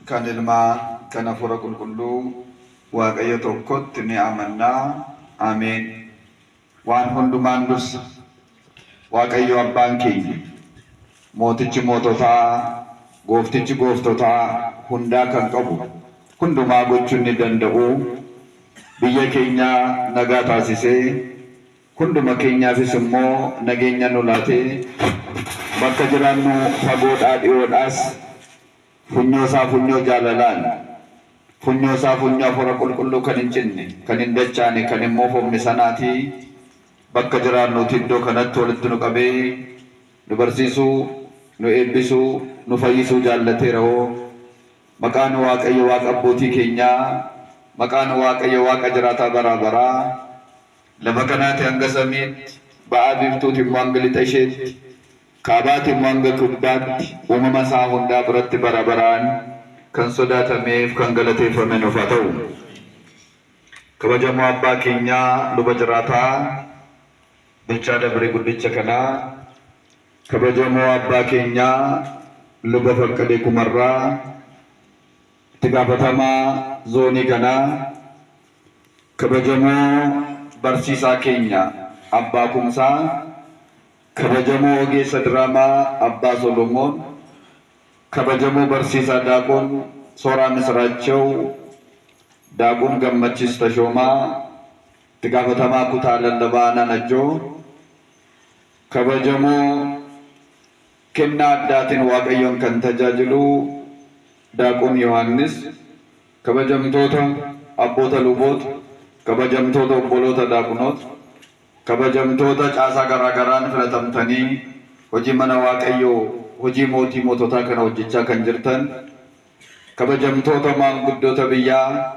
Kan Ilmaa, kan Hafuura Qulqulluu, Waaqayyo tokkotti ni amannaa. Ameen. Waan hundumaan dursa Waaqayyo Abbaan keenya, Mootichi moototaa, Gooftichi gooftotaa, hundaa kan qabu, hundumaa gochuu inni danda'u, biyya keenya nagaa taasisee, hunduma keenyaafis immoo nageenya nu laatee, bakka jiraannu fagoodhaa dhiyoodhaas funyoo isaa funyoo jaalalaan, funyoo isaa funyoo Hafuura Qulqulluu kan hin cinne, kan hin dachaane, kan hin moofofne sanaatii bakka jiraannuuti iddoo kanatti walitti nu qabee nu barsiisuu, nu eebbisuu, nu fayyisuu jaallateera hoo. Maqaan Waaqayyo Waaqa abbootii keenyaa, maqaan Waaqayyo Waaqa jiraataa baraa baraa, lafa kanaati hanga samiitti, ba'a biiftuuti immoo hanga lixa isheetti, kaabaati immoo hanga kibbaatti, uumama isaa hundaa biratti bara baraan kan sodaatameef kan galateeffame nuuf haa ta'u. Kabajamoo abbaa keenyaa luba jiraataa bulchaa dabrii guddicha kanaa, kabajamoo abbaa keenyaa luba Faqqadee Kumarraa, itti gaafatamaa zoonii kanaa, kabajamoo barsiisaa keenya abbaa Kumsaa, kabajamoo ogeessa diraamaa abbaa Solomoon, kabajamoo barsiisaa Daaqon Sooraa Misiraachew, Daaqon Gammachiis Tashoomaa, itti gaafatamaa kutaa lallabaa Nanajjoo, kabajamoo kennaa addaatiin Waaqayyoon kan tajaajilu Daaqon Yohaannis, kabajamtoota abboota luboota, kabajamtoota obboloota daaqonoota, kabajamtoota caasaa garaagaraan filatamtanii hojii mana Waaqayyoo, hojii mootii moototaa kana hojjechaa kan jirtan, kabajamtoota maanguddoota biyyaa,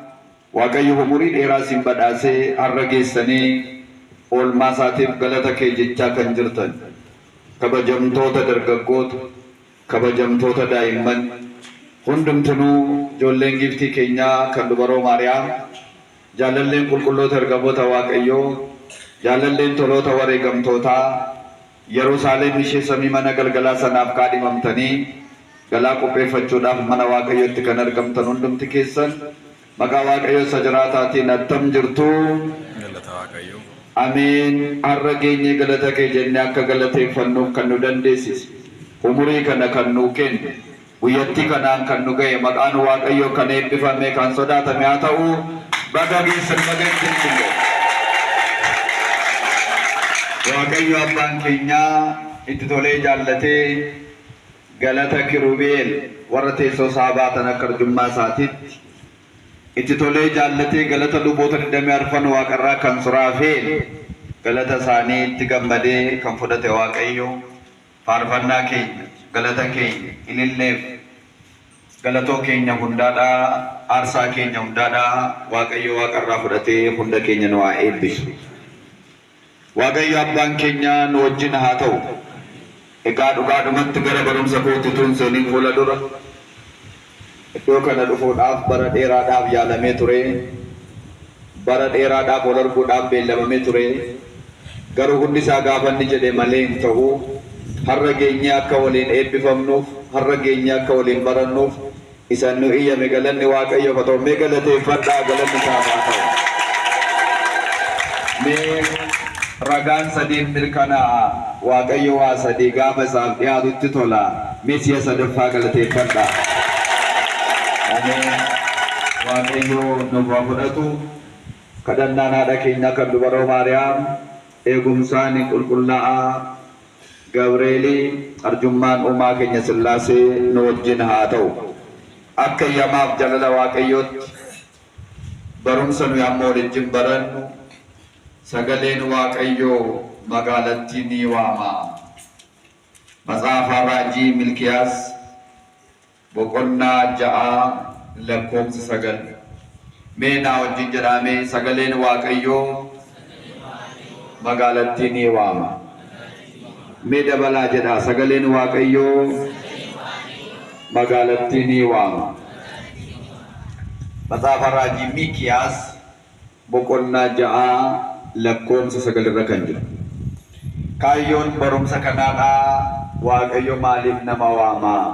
Waaqayyo umurii dheeraa isin badhaasee har'a geessanii oolmaa isaatiif galata kee jechaa kan jirtan, kabajamtoota dargaggoota, kabajamtoota daa'imman, hundumtinuu ijoolleen giiftii keenyaa kan dubaroo Maariyaam, jaalalleen qulqulloota ergamoota Waaqayyoo, jaalalleen toloota wareegamtootaa, Yerusaalem ishee samii mana galgalaa sanaaf kaadhimamtanii galaa qopheeffachuudhaaf mana Waaqayyootti kan argamtan hundumti keessan maqaa Waaqayyoo isa jiraataatiin attam jirtu? Galata Waaqayyoo. Ameen. Har'a geenyee galata kee jennee akka galateeffannuuf kan nu dandeessise, umurii kana kan nuu kenne, guyyattii kanaan kan nu ga'e maqaan Waaqayyoo kan eebbifame, kan sodaatame haa ta'u. Baga geessan, baga ittiin isin ga'e. Waaqayyo abbaan keenyaa itti tolee jaallatee galata Kirubeel warra teessoo isaa baatan akka arjummaa isaatiitti, itti tolee jaallatee galata luboota 24 waaqarraa kan Suraafeel galata isaanii itti gammadee kan fudhate Waaqayyo faarfannaa keenya, galata keenya, ililleef galatoo keenya hundaadhaa, aarsaa keenya hundaadhaa Waaqayyo waaqarraa fudhatee hunda keenya nu haa eebbisu. Waaqayyo abbaan keenya nu wajjin haa ta'u. Egaa dhugaadhumatti gara barumsa kootti tuun seeniin fuula dura iddoo kana dhufuudhaaf bara dheeraadhaaf yaalamee ture. Bara dheeraadhaaf wal arguudhaaf beellamamee ture. Garuu hundi isaa gaafa inni jedhe malee hin ta'u. Har'a geenyee akka waliin eebbifamnuuf, har'a geenyee akka waliin barannuuf isa nu iyyame galanni Waaqayyoof haa ta'u. Mee galateeffadhaa, galanni isaaf haa ta'u. Mee ragaan sadiin mirkanaa'a. Waaqayyo waa sadii gaafa isaaf dhiyaatutti tola. Mee si'a sadaffaa galateeffadhaa. Ameen. Waaqayyo nuuf haa fudhatu. Kadhannaan haadha keenyaa kan dubaroo Maariyaam, eegumsaan qulqullaa'aa Gabreelii, arjummaan uumaa keenya Sillaasee nu wajjin haa ta'u. Akka eeyyamaaf jaalala Waaqayyootti barumsa nuyi amma waliin barannu sagaleen Waaqayyoo magaalattii ni waama. Matsaafa Raajii Milkiyaas boqonnaa 6 lakkoofsa 9. Mee naa wajjin jedhamee, sagaleen Waaqayyoo magaalattii ni waama. Mee dabalaa jedhaa, sagaleen Waaqayyoo magaalattii ni waama. Matsaafa Raajii Miikiyaas boqonnaa 6 lakkoofsa 9 irra kan jiru. Kaayyoon barumsa kanaadhaa Waaqayyo maaliif nama waamaa?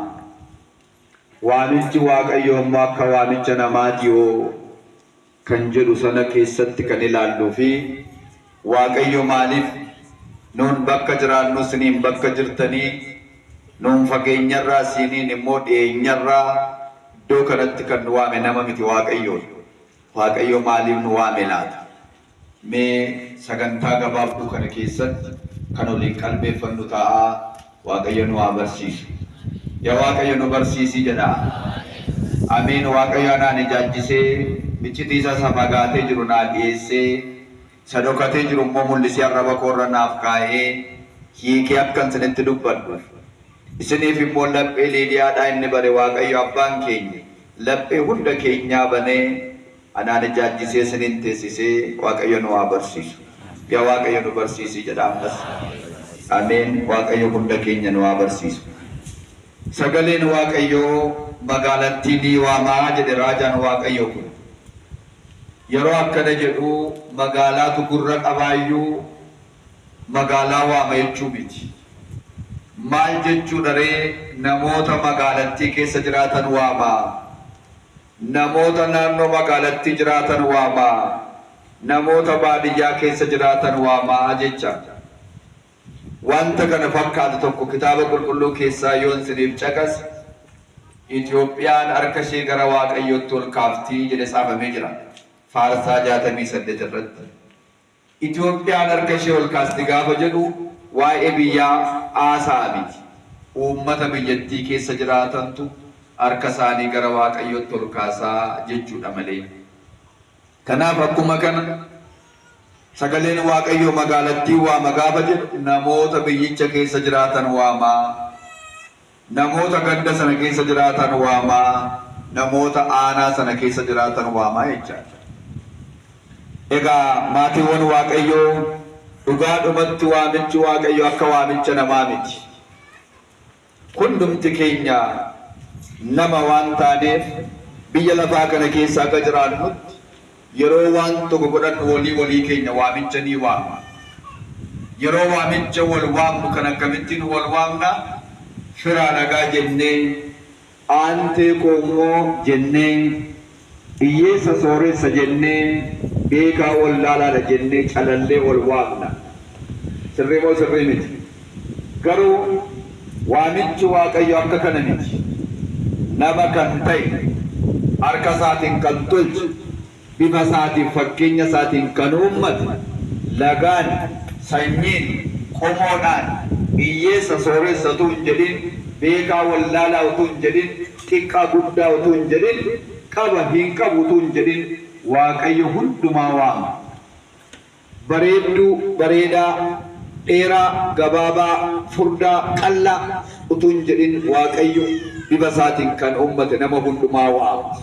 Waamichi Waaqayyoo immoo akka waamicha namaati yoo kan jedhu sana keessatti kan ilaalluu fi Waaqayyo maaliif nuun bakka jiraannu isiniin bakka jirtanii, nuun fageenyarraa isiniin immoo dhiyeenyarraa iddoo kanatti kan nu waame nama miti Waaqayyoon. Waaqayyo maaliif nu waame laata? Mee sagantaa gabaabduu kana keessatti kan waliin qalbeeffannu ta'a. Waaqayyo nu haa barsiisu. Yaa Waaqayyo nu barsiisi jedhaa. Ameen. Waaqayyo anaan ijaajjisee iccitii isaa fagaatee jiru naa dhiyeessee isa dhokatee jiru immoo mul'isee arraba koorra naaf kaa'ee hiikee akkan isinitti dubbadhu. Isiniif immoo laphee Liidiyaadhaa inni bare Waaqayyo abbaan keenya laphee hunda keenyaa banee anaan ijaajjisee isiniin teessisee Waaqayyo nu haa barsiisu. Yaa Waaqayyo nu barsiisi jedha ammas. Ameen. Waaqayyo hunda keenya nu haa barsiisu. Sagaleen Waaqayyoo magaalattii ni waamaa jedhe raajaan Waaqayyoo kun. Yeroo akkana jedhu magaalaatu gurra qabaayyuu magaalaa waama jechuu miti. Maal jechuudha ree? Namoota magaalattii keessa jiraatan waamaa. Namoota naannoo magaalattii jiraatan waamaa. Namoota baadiyyaa keessa jiraatan waamaa jecha. Wanta kana fakkaatu tokko kitaaba qulqulluu keessaa yoon isiniif caqas, Itoophiyaan harka ishee gara Waaqayyootti ol kaaftii jedhe saafamee jira. Faarsaa 68 irratti. Itoophiyaan harka ishee ol kaasti gaafa jedhu waa'ee biyyaa haasa'a miti. Uummata biyyattii keessa jiraatantu harka isaanii gara Waaqayyootti ol kaasaa jechuudha malee. Kanaaf akkuma kana sagaleen Waaqayyoo magaalattii waama gaafa jedhu namoota biyyicha keessa jiraatan waamaa. Namoota ganda sana keessa jiraatan waamaa. Namoota aanaa sana keessa jiraatan waamaa jechaadha. Egaa maatiiwwan Waaqayyoo, dhugaadhumatti waamichi Waaqayyoo akka waamicha namaa miti. Hundumti keenya nama waan taaneef biyya lafaa kana keessa akka jiraannutti yeroo waan tokko godhannu walii walii keenya waamicha ni waamna. Yeroo waamicha wal waamnu kan akkamittiin wal waamna? Firaa nagaa jennee, aantee koo jennee, hiyyeessa sooressa jennee, beekaa wallaalaadha jennee calallee wal waamna. Sirrii moo sirrii miti? Garuu waamichi Waaqayyo akka kana miti. Nama kan ta'e, harka isaatiin kan tolche, bifa isaatiin fakkeenya isaatiin kan uummate, lagaan, sanyiin, qomoodhaan, hiyyeessa sooressa utuu hin jedhin, beekaa wallaalaa utuu hin jedhin, xiqqaa guddaa utuu hin jedhin, qaba hin qabu utuu hin jedhin Waaqayyo hundumaa waama. Bareedduu, bareedaa, dheeraa, gabaabaa, furdaa, qal'aa utuu hin jedhin Waaqayyo bifa isaatiin kan uummate nama hundumaa waama.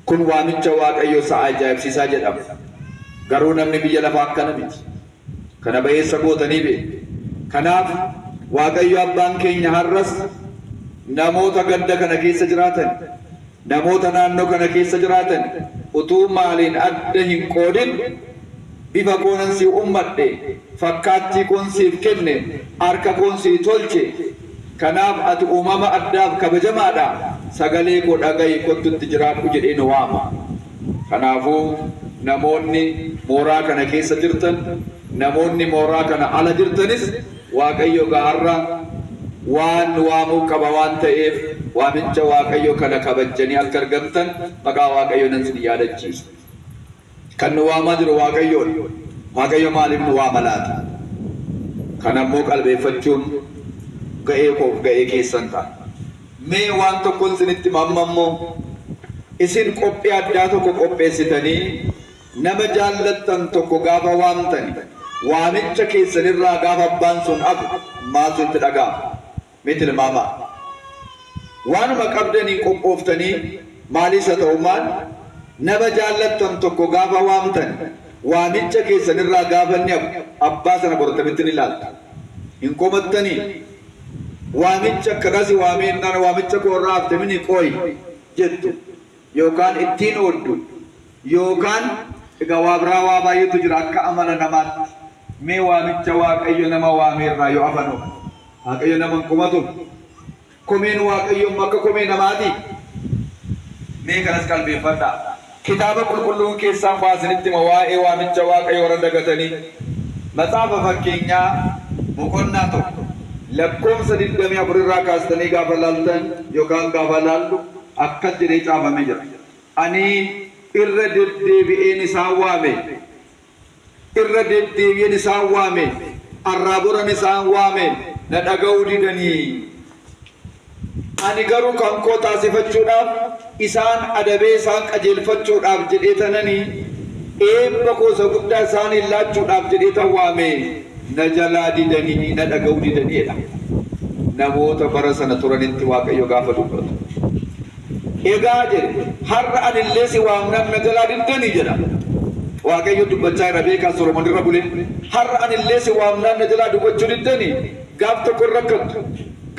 Kun waamicha Waaqayyo isa ajaa'ibsiisaa jedhama. Garuu namni biyya lafaa akkana miti. Kana ba'eessa gootanii beeku. Kanaaf Waaqayyo abbaan keenya har'as namoota ganda kana keessa jiraatan, namoota naannoo kana keessa jiraatan utuu maaliin adda hin qoodin, bifa koonan si uummadhe, fakkaattii koon siif kenne, harka koon sii tolche. Kanaaf ati uumama addaaf kabajamaadha. Sagalee koo dhaga'i, kottutti jiraadhu jedhee nu waama. Kanaafuu namoonni mooraa kana keessa jirtan, namoonni mooraa kana ala jirtanis, Waaqayyo har'a waan nu waamuu qaba waan ta'eef waamicha Waaqayyo kana kabajjanii akka argamtan maqaa Waaqayyo nan isin yaadachiisa. Kan nu waamaa jiru Waaqayyoodha. Waaqayyo maaliif nu waama laata? Kana immoo qalbeeffachuun ga'ee koof ga'ee keessan ta'a. Mee waan tokkoon isinitti hima. Immoo isin qophii addaa tokko qopheessitanii nama jaallattan tokko gaafa waamtani, waamicha keessanirraa gaafa abbaan sun hafu maaltu itti dhaga'ama? Mee tilmaamaa. Waanuma qabdaniin qophooftanii, maalis haa ta'u maal, nama jaallattan tokko gaafa waamtan, waamicha keessanirraa gaafa inni hafu abbaa sana borattamitti ni ilaaltu? Hin komattanii? Waamicha akkanasi waameenaan waamicha koo irraa hafte mini qooyi jettu, yookaan ittiin ooddu, yookaan egaa waa biraa waa baay'eetu jira akka amala namaatti. Mee waamicha Waaqayyo nama waameerraa yoo hafanoo, Waaqayyo nama hin komatu. Komeen Waaqayyoo immoo akka komee namaati. Mee kanas qalbeeffadhaa. Kitaaba qulqulluu keessaan waa isinitti hima waa'ee waamicha Waaqayyoo warra dagatanii. Macaafa Fakkeenyaa boqonnaa 1 lakkoofsa 24 irraa kaastanii gaafa laaltan yookaan gaafa laallu akkas jedhee caafamee jira. Ani irra deddeebi'een isaan waame. Irra deddeebi'een isaan waame. Arraa boran isaan waame. Na dhaga'uu didanii. Ani garuu kan koo taasifachuudhaaf, isaan adabee isaan qajeelfachuudhaaf jedhee tanani eebba koo isa guddaa isaaniin laachuudhaaf jedhee tan waame, na jalaa didanii, na dhaga'uu didanii jedha. Namoota bara sana turanitti Waaqayyo gaafa dubbatu. Egaa jedhe, har'a ani illee si waamnaan na jalaa diddanii jedha. Waaqayyo dubbachaa jira beekaa Solomon irra bulee. Har'a ani illee si waamnaan na jalaa dubbachuu diddanii, gaaf tokko hin rakkattu,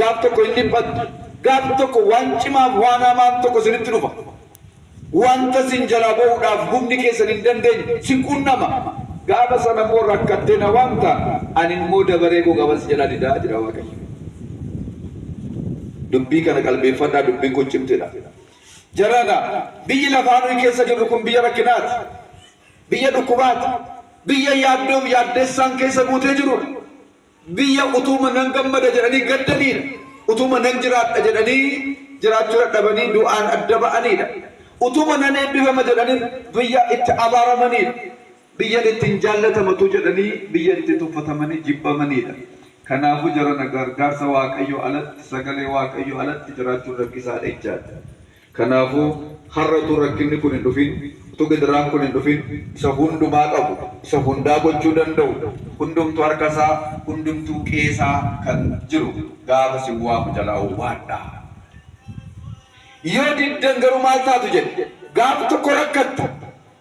gaaf tokko hin dhiphattu, gaaf tokko waan cimaaf waan hamaan tokko isinitti dhufa. Wanta isin jalaa ba'uudhaaf humni keessan hin dandeenye si qunnama. Gaafa sana immoo rakkattee na waamta, ani immoo dabaree koo gaafan si jalaa didaa jedha Waaqayyo. Dubbii kana qalbeeffadhaa, dubbiin kun cimtuudha. Jarana, biyyi lafaa nuyi keessa jirru kun biyya rakkinaati. Biyya dhukkubaati. Biyya yaaddoof yaaddessaan keessa guutee jirudha. Biyya utuuma nan gammada jedhanii gaddaniidha. Utuuma nan jiraadha jedhanii jiraachuu dadhabanii du'aan adda ba'aniidha. Utuuma nan eebbifama jedhanii biyya itti abaaramaniidha. Biyya itti hin jaallatamatu jedhanii biyya itti tuffatamanii jibbamaniidha. Kanaafuu jarana gargaarsa Waaqayyoo alatti, sagalee Waaqayyoo alatti jiraachuun rakkisaadha jechaadha. Kanaafuu har'a utuu rakkinni kun hin dhufin, utuu gidiraan kun hin dhufin, isa hundumaa qabu, isa hundaa gochuu danda'u, hundumtuu harka isaa, hundumtuu qe'ee isaa kan jiru gaafa isin waamu jalaa owwaadhaa. Yoo diddan garuu maal taatu jedhe? Gaaf tokko rakkattu.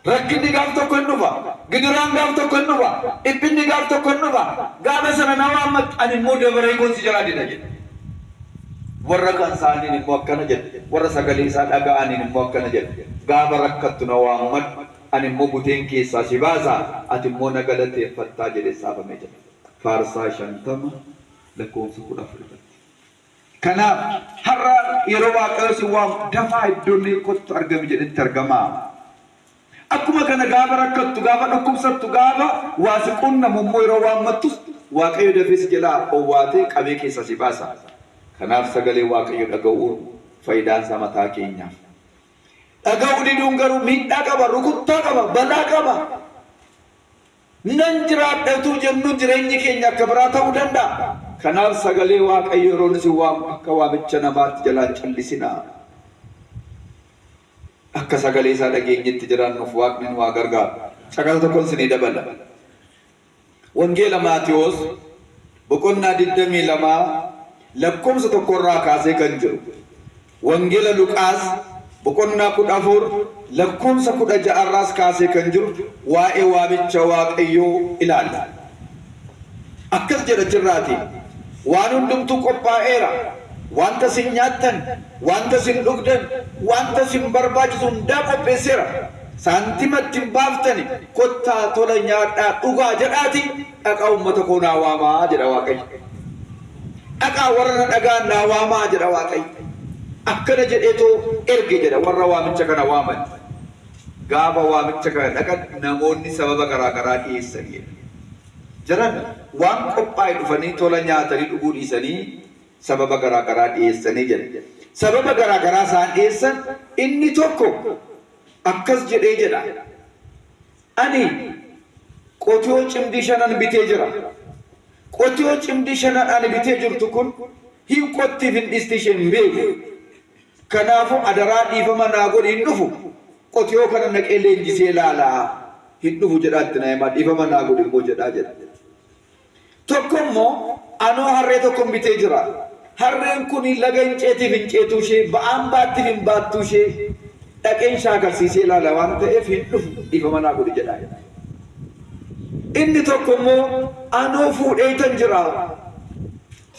Rakkinni gaaf tokko hin dhufa. Gidiraan gaaf tokko hin dhufa. Dhiphinni gaaf tokko hin dhufa. Gaafa sana na waammattu, ani immoo dabaree koon si jalaa dida jedhe. Warra kan isaaniin immoo akkana jedhe. Warra sagalee isaa dhaga'aniin immoo akkana jedhe. Gaafa rakkattu na waammadhu, ani immoo buteen keessaa si baasa, ati immoo na galateeffattaa jedhee caafamee jira. Faarsaa 50 lakkoofsa 14 irratti. Kanaaf har'a yeroo Waaqayyo isin waamu dafaa iddoo inni kottu argami jedhetti argamaa. Akkuma kana gaafa rakkattu, gaafa dhukkubsattu, gaafa waa si qunnamu immoo yeroo waammattus Waaqayyo dafee si jalaa owwaatee qabee keessaa si baasa. Kanaaf sagalee Waaqayyo dhaga'uun faayidaan isaa mataa keenyaaf. Dhaga'uu diduun garuu miidhaa qaba, rukuttaa qaba, balaa qaba. Nan jiraadha utuu jennuu jireenyi keenya akka biraa ta'uu danda'a. Kanaaf sagalee Waaqayyo yeroon isin waamu akka waamicha namaatti jalaa hin callisinaa. Akka sagalee isaa dhageenyetti jiraannuuf Waaqni nu haa gargaaru. Caqasa tokkon isinii dabala. Wangeela Maatiwoos boqonnaa 22 lakkoofsa 1 irraa kaasee kan jiru. Wangeela Luqaas boqonnaa 14 lakkoofsa 16 irraas kaasee kan jiru waa'ee waamicha Waaqayyoo ilaalla. Akkas jedha achirraatii, Waan hundumtuu qophaa'eera, wanta isin nyaattan, wanta isin dhugdan, wanta isin barbaachisu hundaa qopheesseera. Saantima itti hin baaftani, kottaa tola nyaadhaa dhugaa jedhaatii dhaqaa uummata koo naa waamaa jedha Waaqayyo. Dhaqaa warra na dhaga'an naa waamaa jedha Waaqayyo. Akkana jedheetoo erge jedha warra waamicha kana waaman. Gaafa waamicha kana dhaqan namoonni sababa garaa garaa dhiyeessanii jedha. Jaran waan qophaa'e dhufanii tola nyaatanii dhuguu dhiisanii sababa garaa garaa dhiyeessanii jedha. Sababa garaa garaa isaan dhiyeessan inni tokko akkas jedhee jedha. Ani qotiyoo cimdii shanan bitee jira. Qotiyoo cimdii shanan ani bitee jirtu kun hin qottiif hin dhiisti ishee hin beeku. Kanaafuu adaraa dhiifama naa godhi hin dhufu. Qotiyoo kana naqee leenjisee ilaalaa. Hin dhufu jedhaa itti naa himaa dhiifama naa godhi immoo jedhaa jedha. Tokko immoo anoo harree tokkon bitee jira. Harreen kun laga hin ceetiif hin ceetuu ishee, ba'aan baattiif hin baattuu ishee dhaqeen shaakalsiisee ilaala waan ta'eef hin dhufu dhiifama naa godhi jedhaa jedha. Inni tokko immoo anoo fuudheetan jira.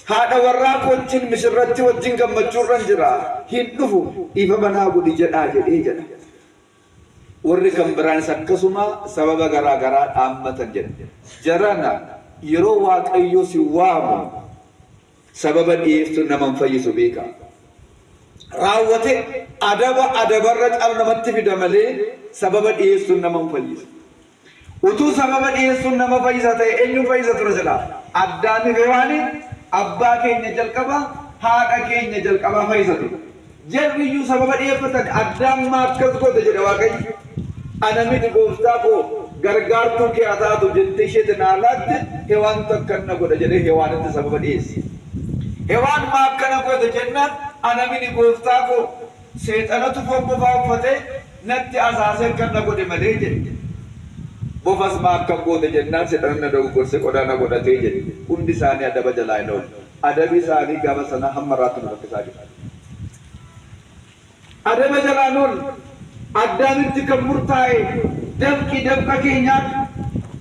Haadha warraa koo wajjin misirrattii wajjin gammachuurran jira. Hin dhufu dhiifama naa godhi jedhaa jedhee jedha. Warri kan biraanis akkasuma sababa garaa garaa dhaammatan jedha. Jarana, yeroo Waaqayyo si waamu, Sababa dhiyeessuun nama hin fayyisu beekaa. Raawwate adaba adabarra caalu namatti fida malee sababa dhiyeessuun nama hin fayyisu. Utuu sababa dhiyeessuun nama fayyisa ta'e eenyuun fayyisa ture silaa? Addaamii fi Hewaanii abbaa keenya jalqabaa haadha keenya jalqabaa fayyisa ture. Jarri iyyuu sababa dhiyeeffatan Addaam maa akkas goote jedhe Waaqayyo. Ana miti gooftaa koo gargaartuu kee haa taatu jettee isheetti naa laatte Hewaantu akkana godha jedhee Hewaanitti sababa dhiyeesse. Hewaan maa akkana goote jennaan ana miti gooftaa koo seexanatu foon bofaa uffatee natti asaasee akkana godhe malee jedhe. Bofas maa akkam goote jennaan seexana na dogoggorse qodaa na godhatee jedhe. Hundi isaanii adaba jalaa hin oolu. Adabi isaanii gaafa sanaa hamma har'aatti nu rakkisaa jira. Adaba jalaa hin oolle. Addaamitti kan murtaa'e dafqi dafqa kee nyaadhu,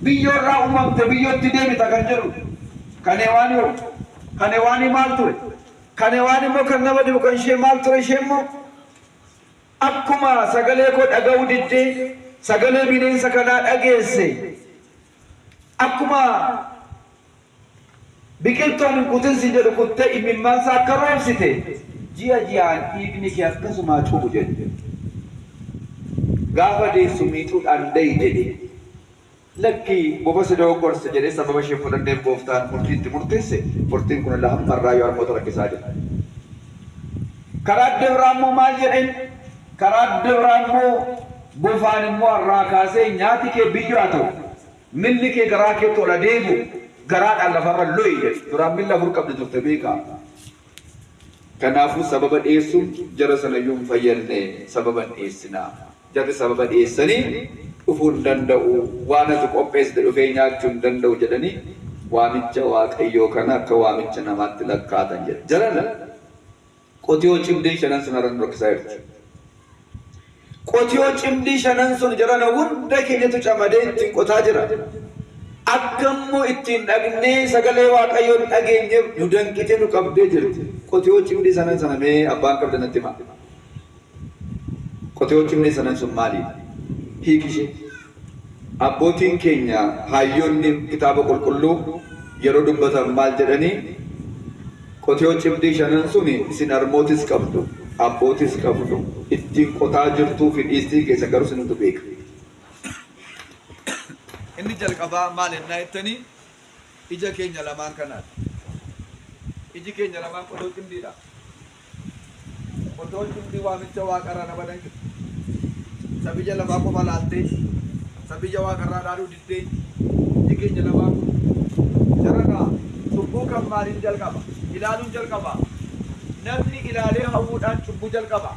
biyyoo irraa uumamte biyyootti deebita kan jedhu. Kan Hewaanii hoo? Kan Hewaanii maal ture? Kan Hewaan immoo kan nama dhibu kan ishee maal ture ishee immoo? Akkuma sagalee koo dhaga'uu diddee sagalee bineensa kanaa dhageesse akkuma biqiltuu ani hin kutin siin jedhu kuttee imimmaan isaa akka roobsite ji'a ji'aan dhiigni kee akkasumaa cubu jedhe. Gaafa deessu miixuudhaan da'i jedhe. Lakki bofa si dogoggorse jedhee sababa ishee fudhanneef gooftaan murtii itti murteesse murtiin kun illee hamma irraa yoo harmoota rakkisaa jira. Karaa adda biraa immoo maal jedheen? Karaa adda biraa immoo bofaan immoo har'aa kaasee nyaati kee biyyoo haa ta'u. Milli kee garaa keetti ol adeemu garaadhaan lafarra lo'i jedhe. Duraan milla afur qabdi turte beekaa. Kanaafuu sababa dhiyeessuun jara sanayyuu hin fayyadne sababa hin dhiyeessinaa. Jarri sababa dhiyeessanii dhufuu hin danda'u, waan ati qopheessite dhufee nyaachuu hin danda'u jedhanii waamicha Waaqayyoo kana akka waamicha namaatti lakkaa'atan jedha. Jarana qotiyoo cimdii shanan sun har'a nu rakkisaa jirti. Qotiyoo cimdii shanan sun jarana hunda keenyatu camadee ittiin qotaa jira. Akka immoo ittiin dhaqnee sagalee Waaqayyoo hin dhageenyeef nu danqitee nu qabdee jirti. Qotiyoo cimdii sanan sana mee abbaan qabda natti himaa. Qotiyoo cimdii sanan sun maaliidha? Hiiki ishee. Abbootiin keenya hayyoonni kitaaba qulqulluu yeroo dubbatan maal jedhanii qotiyoo cimdii shanan sun isin harmootis qabdu, abbootis qabdu, ittiin qotaa jirtuu fi dhiistii keessa garuu isintu beeka. Inni jalqabaa maal ennaa jettanii ija keenya lamaan kanaadha. Iji keenya lamaan qotoo cimdiidha. Qotoo cimdii waamicha waaqarraa nama danqitu. Isa biyya lafaa qofa laaltee, isa biyya waaqarraa dhaaluu diddee, iji keenya lamaan kun jarana cubbuu kan maaliin jalqaba? Ilaaluun jalqaba. Namni ilaalee hawwuudhaan cubbuu jalqaba.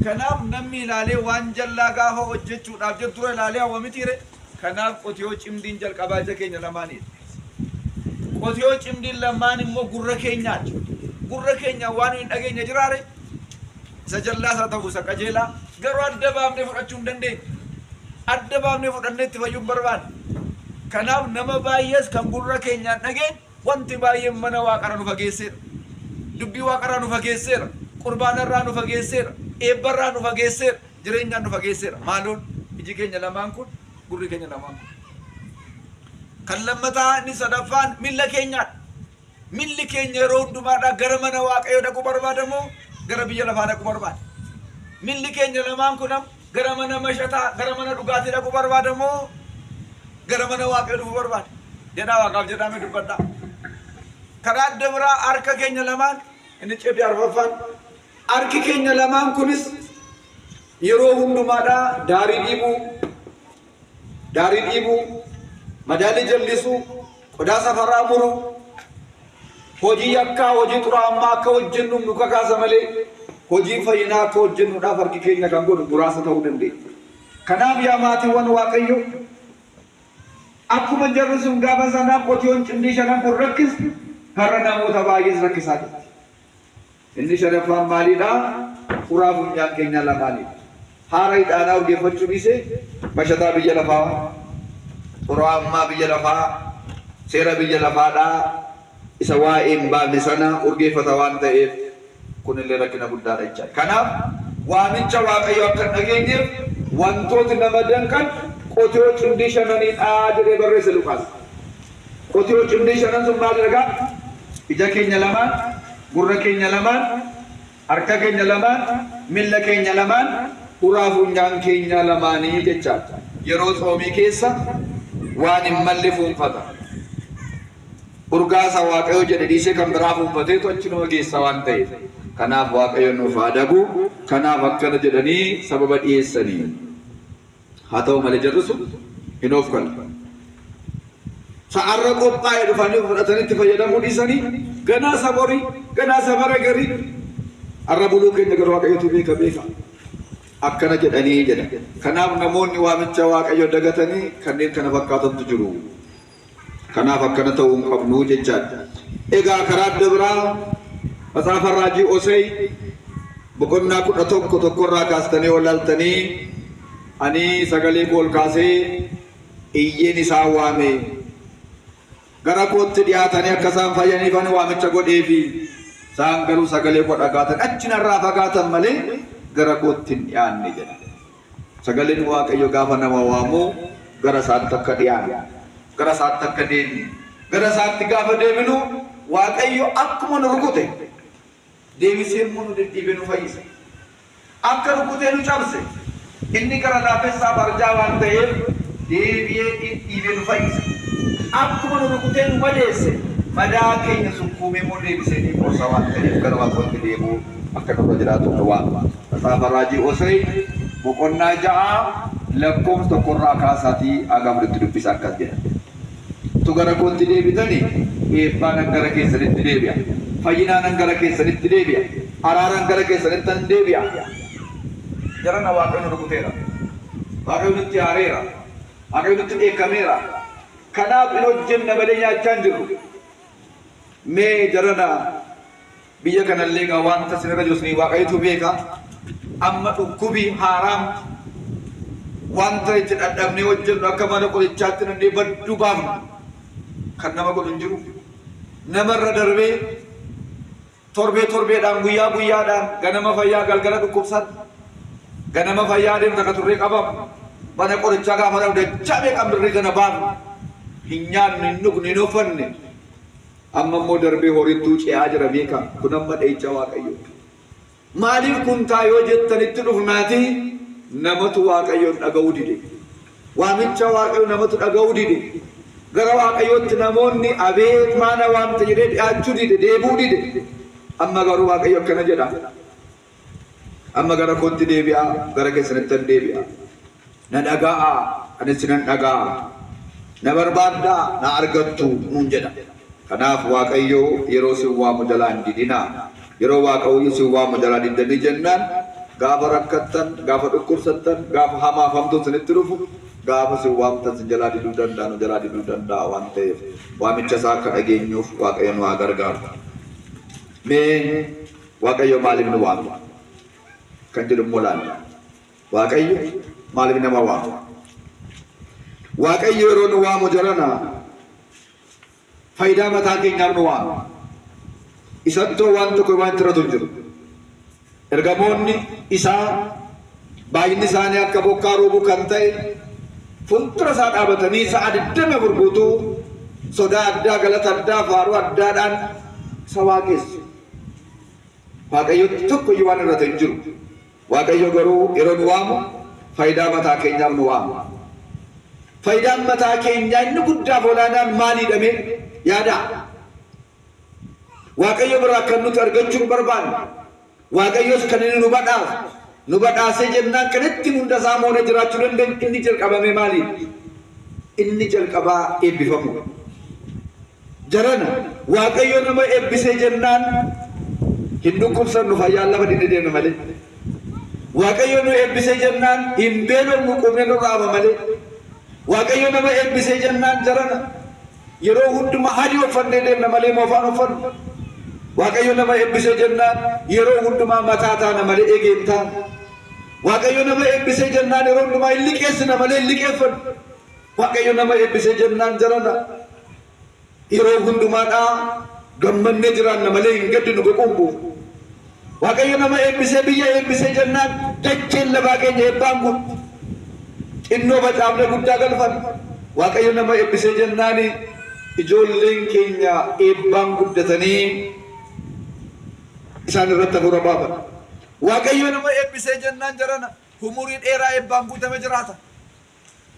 Kanaaf namni ilaalee waan jallaa gaafa hojjechuudhaaf jedhu dura ilaalee hawwa mitiire. Kanaaf qotiyoo cimdiin jalqabaa ija keenya lamaaniidha. Qotiyoo cimdiin lamaan immoo gurra keenyaadha. Gurra keenya waan hin dhageenye jiraare isa jallaas haa ta'u isa qajeelaa garuu adda baafnee fudhachuu hin dandeenye. Adda baafnee fudhannee itti fayyuu hin barbaanne. Kanaaf nama baay'ees kan gurra keenyaan dhageenye wanti baay'een mana waaqarra nu fageesseera. Dubbii waaqarraa nu fageesseera. Qurbaanarraa nu fageesseera. Eebbarraa nu fageesseera. Jireenyaan nu fageesseera. Maaloon iji keenya lamaan kun gurri keenya lamaan kun. Kan lammataa inni sadaffaan miilla keenyaadha. Milli keenya yeroo hundumaadhaa gara mana Waaqayyoo dhaquu barbaada moo gara biyya lafaa dhaquu barbaada? Milli keenya lamaan kun gara mana mashataa, gara mana dhugaatii dhaquu barbaada moo gara mana Waaqayyoo dhufuu barbaada? Jedhaa Waaqaaf jedhaa mee dubbadhaa. Karaa adda biraa harka keenya lamaan inni cimdii arfaffaan harki keenya lamaan kunis yeroo hundumaadhaa daarii dhiibuu, daarii dhiibuu, madaalii jallisuu, qodaa safaraa muruu, hojii yakkaa, hojii xuraa'ummaa akka hojjennuuf nu kakaasa malee hojii fayyinaa akka hojjennuudhaaf harki keenya kan godhu muraasa ta'uu dandeenya. Kanaaf yaa maatiiwwan Waaqayyoo akkuma jarri sun gaafa sanaa qotiyoon cimdii shanan kun rakkistu har'a namoota baay'ees rakkisaa jirti. Inni shanaffaan maalidha? Uraa funyaan keenyaa lamaanidha. Haara ixaanaa urgeeffachuu dhiisee mashataa biyya lafaa, xuraa'ummaa biyya lafaa, seera biyya lafaadhaa isa waa'ee hin baafne sana urgeeffata waan ta'eef kunillee rakkina guddaadha jechaadha. Kanaaf waamicha Waaqayyoo akka hin dhageenyeef wantooti nama danqan qotiyoo cimdii shananiidha jedhee barreesse Luqaas. Qotiyoo cimdii shanan sun maalidha gaa? Ija keenya lamaan, gurra keenya lamaan, harka keenya lamaan, miilla keenya lamaan, uraa funyaan keenya lamaanii jechaadha. Yeroo tsoomii keessa waan hin malle fuunfata. Urgaa isa Waaqayyo jedhe dhiisee kan biraa fuunfateetu achi nama geessa waan ta'eef. Kanaaf Waaqayyo nuuf haa dabu. Kanaaf akkana jedhanii sababa dhiyeessanii. Haa ta'u malee jarri sun hin oofkalle. Sa'arra qophaa'e dhufanii fudhatanii itti fayyadamuu dhiisanii ganaa isa borii, ganaa isa bara garii. Har'a buluu keenya garuu Waaqayyotu beeka beeka. Akkana jedhanii jedha. Kanaaf namoonni waamicha Waaqayyo dagatanii kanneen kana fakkaatantu jiru. Kanaaf akkana ta'uu hin qabnu jechaadha. Egaa karaa adda biraa Matsaafa Raajii Osey boqonnaa 11 tokkorraa kaastanii ol laaltanii ani sagalee koo ol kaasee iyyeen isaan waame. Gara kootti dhiyaatanii akka isaan fayyaniif ani waamicha godheefi. Isaan garuu sagalee koo dhagaatan achi narraa fagaatan malee gara kootti hin dhiyaanne jedha. Sagaleen Waaqayyo gaafa nama waamu gara isaatti akka dhiyaannu, gara isaatti akka deemnu, gara isaatti gaafa deeminu Waaqayyo akkuma nu rukute deebisee immoo nu dhidhiibee nu fayyisa. Akka rukutee nu cabse inni gara laafessaaf arjaa waan ta'eef deebi'ee dhidhiibee nu fayyisa. Akkuma nu rukutee nu madeesse madaa keenya sukkuumee immoo deebisee ni qorsa waan ta'eef gara Waaqayyootti deebi'uu akka nurra jiraatu nu waama. Matsaafa Raajii Osey boqonnaa 6 lakkoofsa tokkorraa kaasaatii haga afuritti dubbisa akkas jedha. Utuu gara kootti deebitanii eebbaanan gara keessanitti deebi'a. Fayyinaanan gara keessanitti deebi'a. Araaraan gara keessanittan deebi'a. Jarana Waaqayyo nu rukuteera. Waaqayyo nutti aareera. Waaqayyo nutti dheekkameera. Kanaaf hin hojjenna malee nyaachaa hin jirru. Mee jarana biyya kanallee egaa wanta isinirra jiru isinii Waaqayyotu beeka. Amma dhukkubi haaraam wanta itti dhadhabnee hojjennu akka mana qorichaatti nannee badduu baafnu kan nama godhu hin jiru. Namarra darbee torbee torbeedhaan guyyaa guyyaadhaan ganama fayyaa galgala dhukkubsatu. Ganama fayyaa adeemta ka turree qabamu. Mana qorichaa gaafa dhaqnu dachaa meeqaan birrii kana baafnu. Hin nyaannu, hin dhugnu, hin uffanne. Amma immoo darbee horittuu ce'aa jira beekaa. Kun amma dha'icha Waaqayyooti. Maaliif kun ta'a yoo jettanitti dhufnaatii namatu Waaqayyoon dhaga'uu dide. Waamicha Waaqayyo namatu dhaga'uu dide. Gara Waaqayyootti namoonni abeet maana waamte jedhee dhi'aachuu dide, deebi'uu dide. Amma garuu Waaqayyo akkana jedha. Amma gara kootti deebi'aa, gara keessanittan deebi'a. Na dhaga'aa, anis isinan dhaga'a. Na barbaaddaa, na argattu nuun jedha. Kanaaf Waaqayyo yeroo isin waamu jalaa hin didinaa. Yeroo Waaqayyo isin waamu jalaa diddanii jennaan gaafa rakkattan, gaafa dhukkubsattan, gaafa hamaaf hamtuun isinitti dhufu, gaafa isin waamtan isin jalaa diduu danda'a, nu jalaa diduu danda'a waan ta'eef waamicha isaa akka dhageenyuuf Waaqayyo nu haa gargaaru. Mee Waaqayyo maaliif nu waama? Kan jedhu immoo laalla. Waaqayyo maaliif nama waama? Waaqayyo yeroo nu waamu jarana faayidaa mataa keenyaaf nu waama. Isattoo waan tokko waan itti irratu hin jiru. Ergamoonni isaa baay'inni isaanii akka bokkaa roobuu kan ta'e fuuldura isaa dhaabatanii sa'a 24 guutuu sodaa addaa, galata addaa, faaruu addaadhaan isa waaqessu. Waaqayyotti tokko iyyuu waan irrate hin jiru. Waaqayyo garuu yeroo nu waamu faayidaa mataa keenyaaf nu waama. Faayidaan mataa keenyaa inni guddaaf olaanaan maaliidha mee yaadaa? Waaqayyo biraa kan nuti argachuu hin barbaanne, Waaqayyos kan inni nu badhaasu, nu badhaasee jennaan kan ittiin hunda isaa moonee jiraachuu dandeenyu inni jalqabamee maaliidha? Inni jalqabaa eebbifamuudha. Jarana, Waaqayyo nama eebbisee jennaan hin dhukkubsannu fayyaan lafa dinne deemna malee. Waaqayyo nu eebbisee jennaan hin beelofnu quufnee nurra hafa malee. Waaqayyo nama eebbisee jennaan jarana yeroo hundumaa adii uffannee deemna malee moofaan uffannu. Waaqayyo nama eebbisee jennaan yeroo hundumaa mataa taana malee eegee hin taanu. Waaqayyo nama eebbisee jennaan yeroo hundumaa hin liqeessina malee hin liqeeffannu. Waaqayyo nama eebbisee jennaan jarana yeroo hundumaadhaa gammannee jiraanna malee hin gaddinu boquun buufnu. Waaqayyo nama eebbisee biyya eebbisee jennaan dacheen lafaa keenya eebbaan guutti. Xinnoo facaafnee guddaa galfanna. Waaqayyo nama eebbisee jennaani Ijoolleen keenya eebbaan guddatanii isaan irratti hafuura baafan. Waaqayyo nama eebbisee jennaan jarana umurii dheeraa eebbaan guutame jiraata.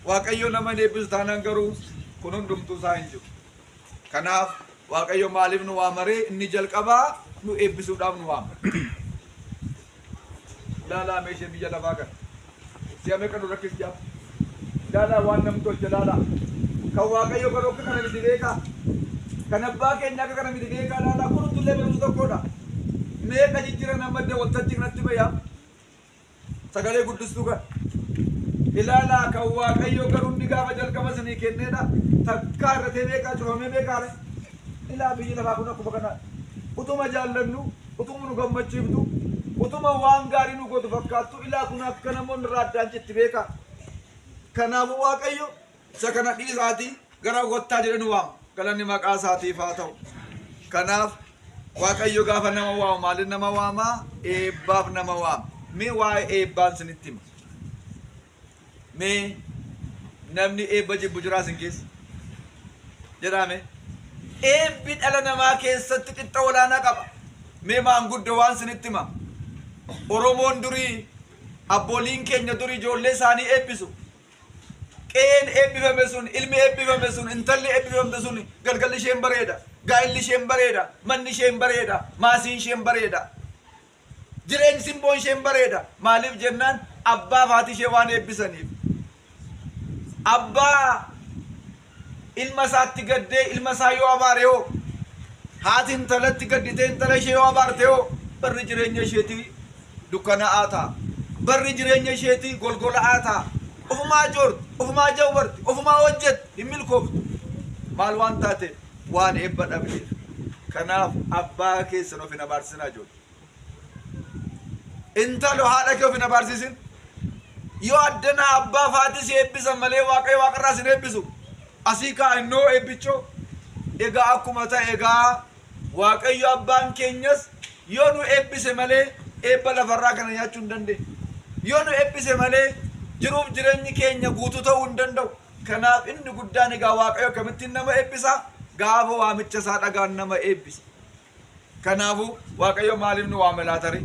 Waaqayyo nama hin eebbisu taanaan garuu kun hundumtuu isaa hin jiru. Kanaaf Waaqayyo maaliif nu waamaree? Inni jalqabaa nu eebbisuudhaaf nu waama. Ilaalaa mee ishee biyya lafaa kana. Si'a meeqa nu rakkis jaa. Ilaalaa waan namni tolche ilaalaa. Kan Waaqayyo garuu akka kana miti beekaa. Kan abbaa keenya akka kana miti beekaa ilaalaa. Kun hundullee barumsa tokkodha. Meeqa jijjiiran amma adda waltajjii kanatti bayaa. Sagalee guddistuu kana. Ilaalaa kan Waaqayyo garuu inni gaafa jalqaba isinii kenneedha. Takkaa irratee beekaa cufamee beekaa re. Ilaa biyyi lafaa kun akkuma kana utuma jaallannu, utuma nu gammachiiftu, utuma waan gaarii nu gootu fakkaattu, ilaa kun akka namoonni irraa addaan citti beekaa. Kanaafuu Waaqayyo isa kana dhiisaatii gara kottaa jedhee nu waama. Galanni maqaa isaatiif haa ta'u. Kanaaf Waaqayyo gaafa nama waamu maaliin nama waamaa? Eebbaaf nama waama. Mee waa'ee eebbaan isinitti hima. Mee namni eebba jibbu jiraa isin keessa? Jedhaa mee. Eebbi dhala namaa keessatti qixxa olaanaa qaba. Mee maanguddo waan isinitti hima. Oromoon durii, abbooliin keenya durii ijoollee isaanii eebbisu. Qe'een eebbifame sun, ilmi eebbifame sun, intalli eebbifamte sun galgalli isheen bareeda, gaa'illi isheen bareeda, manni isheen bareeda, maasiin isheen bareeda. Jireenyi simboon isheen bareeda. Maaliif jennaan abbaa fi haati ishee waan eebbisaniif. Abbaa ilma isaatti gaddee ilma isaa yoo abaare hoo, haati intalatti gadditee intala ishee yoo abaarte hoo, barri jireenya isheetii dukkanaa'aa ta'a. Barri jireenya isheetii golgola'aa ta'a. Ofumaa joorti, ofumaa jawwarti, ofumaa hojjetti, hin milkooftu. Maal waan taateef? Waan eebba dhabdeef. Kanaaf abbaa keessan of hin abaarsisinaa ijoollee. Intalo, haadha kee of hin abaarsisin. Yoo addanaa abbaa fi haati si eebbisan malee Waaqayyo waaqarraa sin eebbisu. Asii kaa innoo eebbichoo. Egaa akkuma ta'e egaa Waaqayyo abbaan keenyas yoo nu eebbise malee eebba lafarraa kana nyaachuu hin dandeenyu. Yoo nu eebbise malee jiruuf jireenyi keenya guutuu ta'uu hin danda'u. Kanaaf inni guddaan egaa Waaqayyo akkamittiin nama eebbisa? Gaafa waamicha isaa dhagaan nama eebbisa. Kanaafuu Waaqayyo maaliif nu waame laata ree?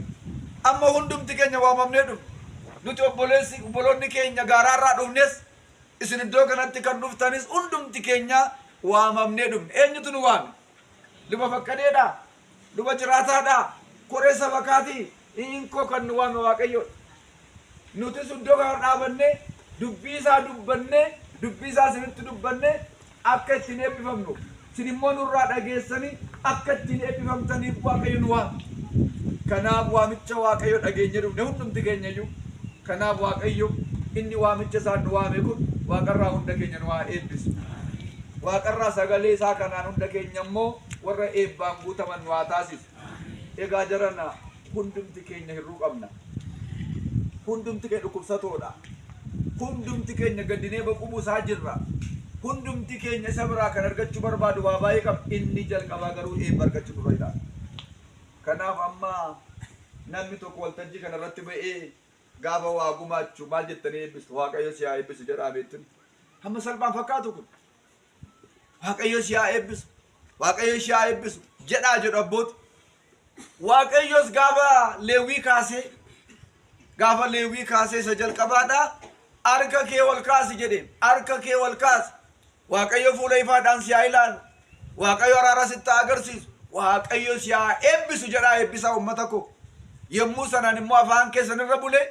Amma hundumti keenya waamamnee dhufne. Nuti obboleessi, obboloonni keenya gaaraarraa dhufnes, isin iddoo kanatti kan dhuftanis hundumti keenya waamamnee dhufne. Eenyutu nu waame? Luba Faqqadeedhaa? Luba Jiraataadhaa? Koree Sabakaatii? Inkoo kan nu waame Waaqayyoodha. Nutis iddoo kana dhaabannee dubbii isaa dubbannee, dubbii isaa isinitti dubbannee akka ittiin eebbifamnuuf, isin immoo nurraa dhageessanii akka ittiin eebbifamtaniif Waaqayyo nu waame. Kanaaf waamicha Waaqayyo dhageenyee dhufne hundumti keenya iyyuu. Kanaaf Waaqayyo inni waamicha isaan nu waame kun waaqarraa hunda keenya nu haa eebbisu. Waaqarraa sagalee isaa kanaan hunda keenya immoo warra eebbaan guutaman nu haa taasisu. Egaa jarana, hundumti keenya hir'uu qabna. Hundumti keenya dhukkubsatoodha. Hundumti keenya gaddinee boquu buusaa jirra. Hundumti keenya isa biraa kan argachuu barbaadu waa baay'ee qabna. Inni jalqabaa garuu eebba argachuu nurra jiraata. Kanaaf amma namni tokko waltajjii kana irratti ba'ee gaafa waa gumaachu maal jettanii eebbistu? Waaqayyo si haa eebbisu jedhaa beektuni. Hamma salphaan fakkaatu kun. Waaqayyo si haa eebbisu. Waaqayyo ishee haa eebbisu jedhaa jedhu abbooti. Waaqayyos gaafa Leewwii kaasee, gaafa Leewwii kaasee isa jalqabaadha, harka kee ol kaasi jedhe. Harka kee ol kaasi. Waaqayyo fuula ifaadhaan si haa ilaalu. Waaqayyo araara sitti haa agarsiisu. Waaqayyo si haa eebbisu jedhaa eebbisaa uummata koo. Yommuu sanaan immoo afaan keessan irra bulee,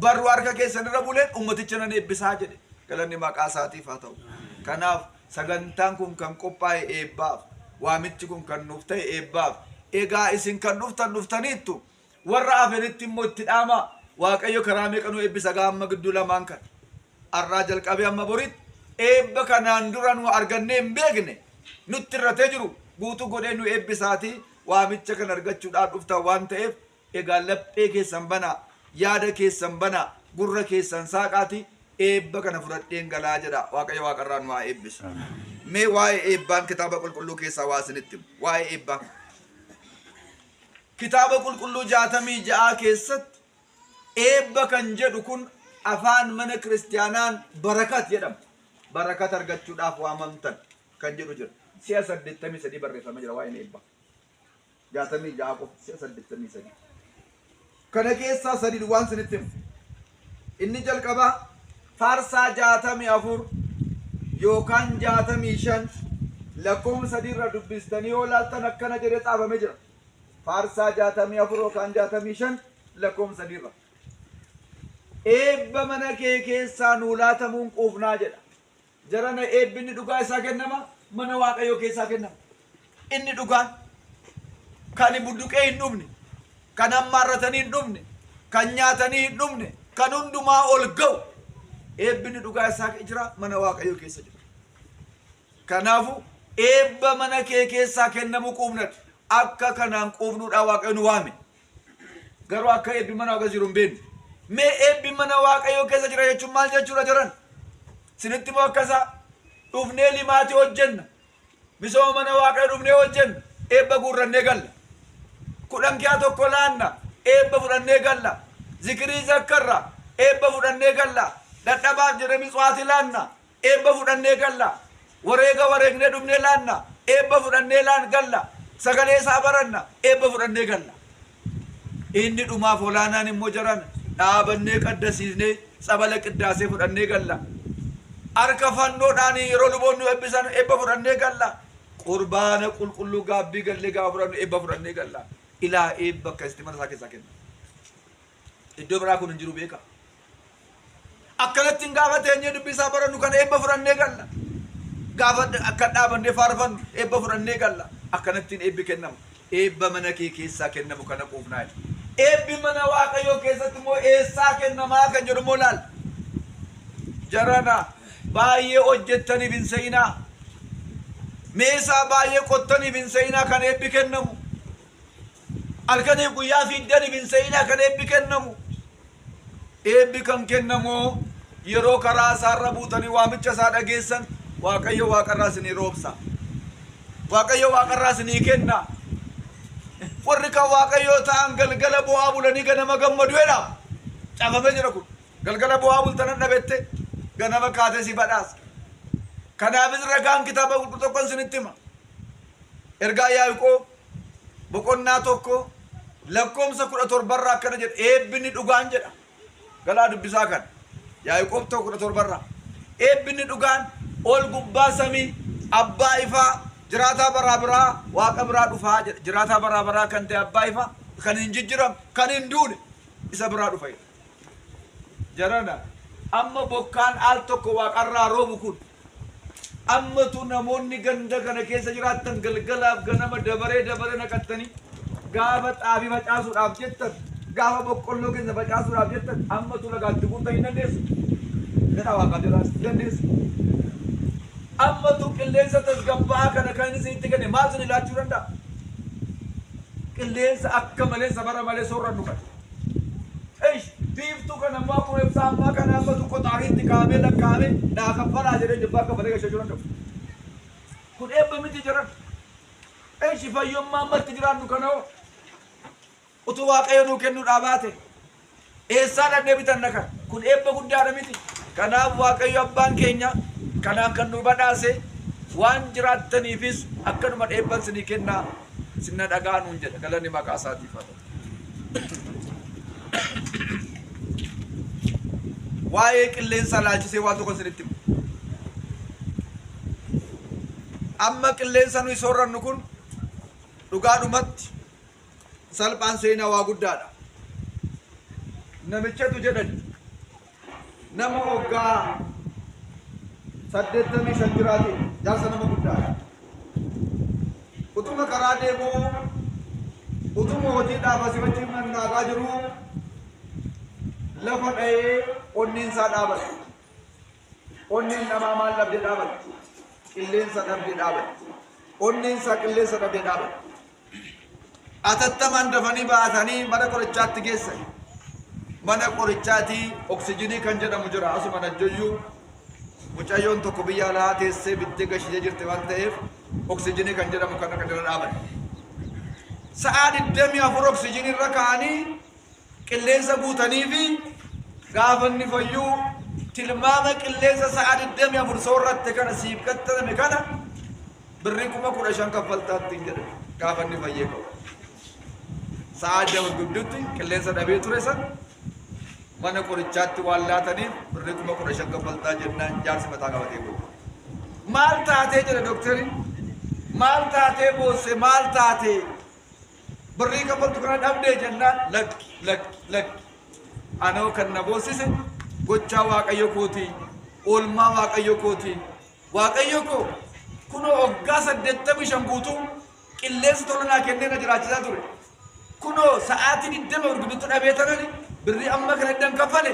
barruu harka keessan irra buleen uummaticha nan eebbisaa jedhe. Galanni maqaa isaatiif haa ta'u. Kanaaf sagantaan kun kan qophaa'e eebbaaf. Waamichi kun kan nuuf ta'e eebbaaf. Egaa isin kan dhuftan dhuftaniittu. Warra hafanitti immoo itti dhaamaa. Waaqayyo karaa meeqa nu eebbisa gaa amma gidduu lamaan kana. Har'aa jalqabee amma boritti eebba kanaan dura nu argannee hin beekne nutti irratee jiru guutuu godhee nu eebbisaatii waamicha kana argachuudhaaf dhuftan waan ta'eef egaa laphee keessan banaa, yaada keessan banaa, gurra keessan saaqaatii eebba kana fudhadheen galaa jedha. Waaqayyo waaqarraa nu haa eebbisu. Mee waa'ee eebbaan kitaaba qulqulluu keessaa waa isinitti himu. Waa'ee eebbaa. Kitaaba qulqulluu 66 keessatti eebba kan jedhu kun afaan mana kiristiyaanaan barakat jedhama. Barakat argachuudhaaf waamamtan kan jedhu jira. Si'a 83 barreeffamee jira waa'een eebbaa. 66 qofa si'a 83. Kana keessaa sadi duwwaan isinitti himu. Inni jalqabaa Faarsaa 64 yookaan 65 lakkoofsa 3 irra dubbistanii yoo laaltan akkana jedhee xaafamee jira. Faarsaa 64 yookaan 65 lakkoofsa 3 irra. Eebba mana kee keessaa nuu laatamuun quufnaa jedha. Jarana eebbinni dhugaa isaa kennama? Mana Waaqayyoo keessaa kennama. Inni dhugaan kan budduqee hin dhumne, kan hammaarratanii hin dhumne, kan nyaatanii hin dhumne, kan hundumaa ol ga'u eebbinni dhugaa isaa jira mana Waaqayyoo keessa jira. Kanaafu eebba mana kee keessaa kennamu quufnadha. Akka kanaan quufnuudhaan Waaqayyo nu waame. Garuu akka eebbi mana Waaqayyoo jiru hin beeknu. Mee eebbi mana Waaqayyoo keessa jira jechuun maal jechuudha jiran? Sinitti immoo akka isaa dhufnee limaatii hojjenna. Misooma mana Waaqayyoo dhufnee hojjenna. Eebba guurrannee galla. Kudhan kiyaa tokko laanna. Eebba fudhannee galla. Zikirii zakkarra. Eebba fudhannee galla. Dadhabaaf jedhee mitswaati laanna. Eebba fudhannee galla. Wareega wareegnee dhufnee laanna. Eebba fudhannee laan galla. Sagalee isaa baranna. Eebba fudhannee galla. Inni dhumaaf olaanaan immoo jaran dhaabannee qaddasiisnee tsabala qiddaasee fudhannee galla. Harka fannoodhaan yeroo luboonni nu eebbisan eebba fudhannee galla. Qurbaana qulqulluu gaabbii gallee gaafa fudhannu eebba fudhannee galla. Ilaa eebba akkasitti mana isaa keessaa kenna. Iddoo biraa kun hin jiru beeka. Akkanatti hin gaafa teenyee dubbii isaa barannu kana eebba fudhannee galla. Gaafa akka dhaabannee faarfannu eebba fudhannee galla. Akkanattiin eebbi kennama. Eebba mana kee keessaa kennamu kana quufnaa jedha. Eebbi mana Waaqayyoo keessatti immoo eessaa kennamaa kan jedhu immoo laal. Jarana baay'ee hojjettaniif hin se'inaa. Meesaa baay'ee qottaniif hin se'inaa kan eebbi kennamu. Halkaniif guyyaa fiigdaniif hin se'inaa kan eebbi kennamu. Eebbi kan kennamu yeroo karaa isaarra buutanii waamicha isaa dhageessan Waaqayyo waaqarraa isinii roobsa. Waaqayyo waaqarraa isinii kenna. Warri kan Waaqayyoo ta'an galgala bu'aa bulanii ganama gammadu jedha. Caafamee jira kun. Galgala bu'aa bultanan dhabette ganama kaatee si badhaasa. Kanaafis ragaan kitaaba qulqulluu tokkon isinitti hima. Ergaa Yaaqoob boqonnaa 1 lakkoomsa 17 irraa akkana jedha eebbinni dhugaan jedha galaa dubbisaa kana Yaaqoob 1 17 irraa eebbinni dhugaan ol gubbaa samii abbaa ifaa jiraataa baraa biraa waaqa biraa dhufaa jedha jiraataa baraa baraa kan ta'e abbaa ifaa kan hin jijjiramne kan hin duune isa biraa dhufa jedha Jarana, amma bokkaan al tokko waaqarraa roobu kun, ammatu namoonni ganda kana keessa jiraattan galgalaaf ganama dabaree dabaree naqattanii gaafa xaafii facaasuudhaaf jettan, gaafa boqqolloo keessa facaasuudhaaf jettan, ammatu lagaatti guurtan hin dandeessu. Jedha waaqaa jedhaa hin dandeessu. Ammatu qilleensa tasgabbaa'aa kana kan inni isinitti kenne maal isin laachuu danda'a? Qilleensa akka malee safara malee soorrannu kana. Eish! Biiftuu kana immoo akkuma ibsaa ammaa kana amma tokko xaariitti kaa'amee lakkaa'amee naa kaffalaa jedhee jibbaa kaffalee gashachuu danda'u. Kun eebba miti jiran. Eish! Fayyummaa amma itti jiraannu kana hoo utuu Waaqayyo nuu kennuudhaa baate eessaa dhaqnee bitanna kana? Kun eebba guddaadha miti. Kanaaf Waaqayyo abbaan keenya kanaan kan nu badhaase waan jiraattaniifis akkanuma eebban isinii kennaa sinna dhagaa nuun jedha. Galanni maqaa isaatiif haa ta'u. Waa'ee qilleensaa laalchisee waan tokko isinitti himu. Amma qilleensa nuyi soorrannu kun dhugaadhumatti salphaan seenaa waa guddaadha. Namichatu jedhan nama waggaa 85 jiraate jaarsa nama guddaadha. Utuma karaa deemuu, utuma hojiidhaaf asii achi nannaagaa jiruu lafa dha'ee onneen isaa dhaabate. Onneen namaa maal dhabdee dhaabatti? Qilleensa dhabdee dhaabatti. Onneen isaa qilleensa dhabdee dhaabatti. Atattamaan dafanii baatanii mana qorichaatti geessan. Mana qorichaatii oksijinii kan jedhamu jira asuma najjoyyuu mucayyoon tokko biyya alaa teessee bittee gashitee jirti waan ta'eef oksijinii kan jedhamu kana kan irra dhaaban. Sa'aa 24 oksijinii irra kaa'anii qilleensa guutanii fi gaafa inni fayyuu tilmaama qilleensa sa'aa 24 soorratte kana siif kattatame kana Birrii 15,000 kaffaltaatti hin jedhe gaafa inni fayyee ka'u. Sa'aa 2 gidduutti qilleensa dhabee ture san mana qorichaatti waan laataniif birrii 15,000 kaffaltaa jennaan jaarsi mataa qabatee boo'e. Maal taatee jedhe dookteriin? Maal taatee boosse, maal taatee? Birrii kaffaltu kana dhabdee jennaan lakki lakki lakki. Anoo kan na boossise gochaa Waaqayyo kootii, oolmaa Waaqayyo kootii. Waaqayyo koo kunoo waggaa 85 guutuu qilleensa tola naa kennee na jiraachisaa ture. Kunoo sa'aatii 20 gidduutti dhabee tanani birrii amma kana iddan kaffale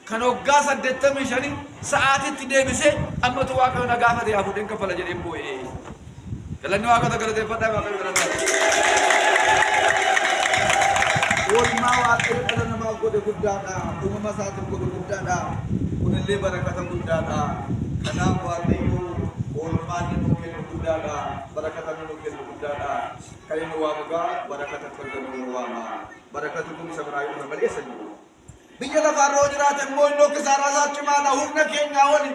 kan waggaa 85 sa'aatiitti deebisee ammatu Waaqayyo na gaafate yaa fuudheen kaffala jedheen boo'ee. Galanni Waaqota galateeffadhaa, Waaqayyo galataa. Oolmaa Waaqayyo dhala namaaf godhe guddaadha. Uumama isaatiif godhe guddaadha. Kunillee barakata guddaadha. Kanaaf Waaqayyo oolmaan inni nuu kennu guddaadha. Barakata inni nuu kennu guddaadha. Kan inni waamu gaa barakata akka argannu nu waama. Barakati kun isa biraa yoo dhufe malee eessa jiru? Biyya lafaarra yoo jiraate immoo innoo kisaaraa isaa cimaadha. Humna keenyaa oli